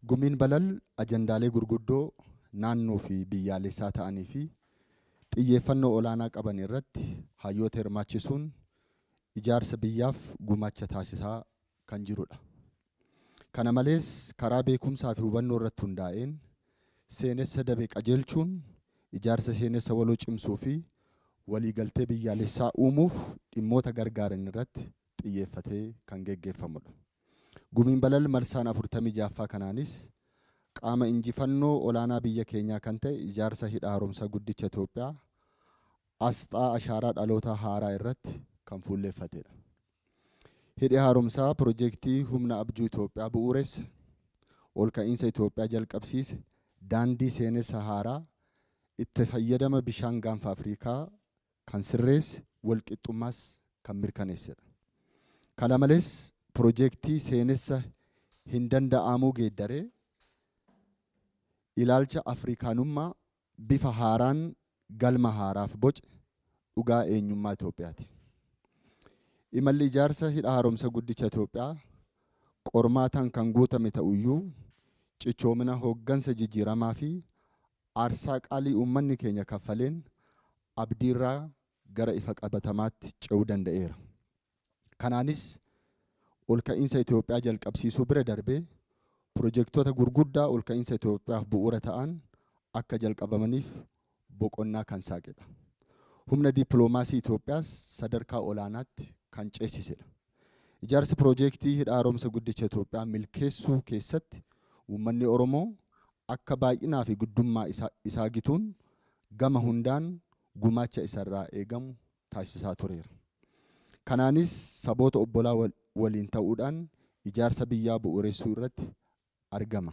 Gumiin Balal ajandaalee gurguddoo naannoo fi biyyaalessaa ta'anii fi xiyyeeffannoo olaanaa qaban irratti hayyoota hirmaachisuun ijaarsa biyyaaf gumaacha taasisaa kan jirudha. Kana malees karaa beekumsaa fi hubannoo irratti hundaa'een seenessa dabe qajeelchuun ijaarsa seenessa waloo cimsuu fi waliigaltee biyyaalessaa uumuuf dhimmoota gargaaran irratti xiyyeeffatee kan geggeeffamudha. Gumiin Balal marsaan 46ffaa kanaanis qaama injifannoo olaanaa biyya keenyaa kan ta'e ijaarsa hidha haaromsaa guddicha Itoophiyaa asxaa ashaaraa dhaloota haaraa irratti kan fuulleeffatedha. Hidhi haaromsaa piroojeektii humna abjuu Itoophiyaa bu'uuresse, olka'iinsa Itoophiyaa jalqabsiise, daandii seenessa haaraa itti fayyadama bishaan gaanfa Afrikaa kan sirreesse, walqixxummaas kan mirkaneessedha. Kana malees piroojeektii seenessa hin danda'amuu geeddaree ilaalcha Afrikaanummaa bifa haaraan galma haaraaf boce dhugaa eenyummaa Itoophiyaati. Imalli ijaarsa hidha haaromsa guddicha Itoophiyaa qormaataan kan guutame ta'uyyuu cichoomina hooggansa jijjiiramaa fi aarsaa qaalii uummanni keenya kaffaleen abdiirraa gara ifa qabatamaatti ce'uu danda'eera. Kanaanis olka'iinsa Itoophiyaa jalqabsiisuu bira darbee piroojektota gurguddaa olka'iinsa Itoophiyaaf bu'uura ta'an akka jalqabamaniif boqonnaa kan saaqedha. Humna dippiloomaasii Itoophiyaas sadarkaa olaanaatti kan ceesisedha. Ijaarsi piroojeektii hidha haaromsa guddicha Itoophiyaa milkeessuu keessatti uummanni Oromoo akka baay'inaa fi guddummaa isaa gituun gama hundaan gumaacha isarraa eegamu taasisaa tureera. Kanaanis saboota obbolaa waliin ta'uudhaan ijaarsa biyyaa bu'uuressuu irratti argama.